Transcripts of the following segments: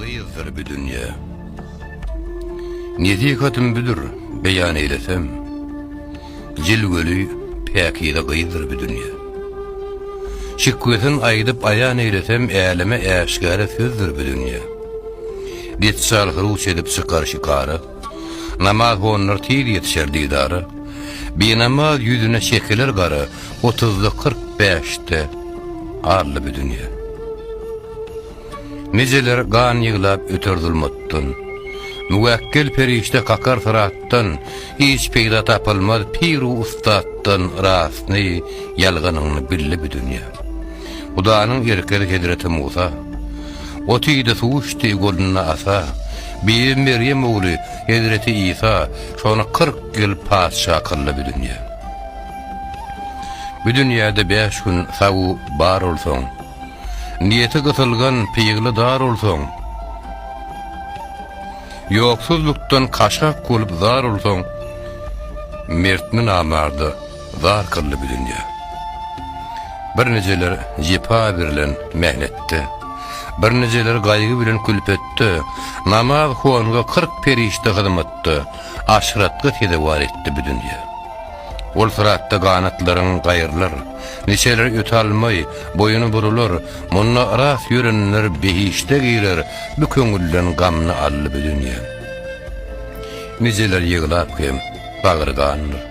Gyzdyr bu dünýe. Nesihatym budur, beýan eýlesem. Jilweli, päkize gyzdyr bu dünýe. Şikwesin aýdyp aýan eýlesem, äleme äşgäre sözdür bu dünýe. Deçjal hyruç edip çykar şikara. Namazhonlar tiz ýetişer didara. Binamaz ýüzüne çekiler gara, Otuzda, 45-de arly bu dünýe. Nijeler gan ýyglap öter zulmatdan. Müwekgel perişde kakar syratdan, Hiç peýda tapylmaz pir-u ussatdan, Rastny, ýalganyňny bildi bu dünýe. Hudanyň erkegi hezreti Musa. Ot iýdi, suw içdi, golunda asa. Bibi Merýem ogly hezreti Isa, Şony 40 ýyl patyşa kyldy bu dünýe. Bu dünýäde bäş gün sag-u bar bolsaň, Niýeti gysylgan, pygly dar bolsaň, Ýoksuzlykdan kaşak bolup zar bolsaň, Mertmi namarda zar kyldy bu dünýä. Birnijeler jepa birlen mähnetde, Birnijeler gaýgy bilen külpetde, Namaz honga 40 perişde hyzmatda, Aşyratga sezewar etdi bu dünýä. Ol syratda ganatlaryň gaýrylar, Niçeler öte almaý, boýuny burular, Munda ras ýörenler behişde girer, Bu köňülden gamny aldy bu dünýä. Nijeler ýyglap hem bagry gandyr.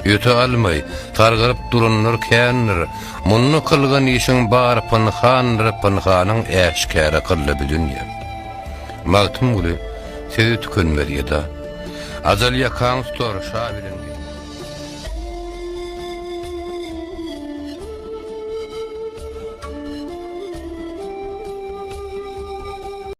Öte almaý, sargyryp duranlar kändir, Munda kylgan işiň bary pynhandyr, Pynhanyň äşgäre kyldy bu dünýä. Magtymguly, sözi tükenmez eda. Ajal ýakaňy tutar, şa bilen.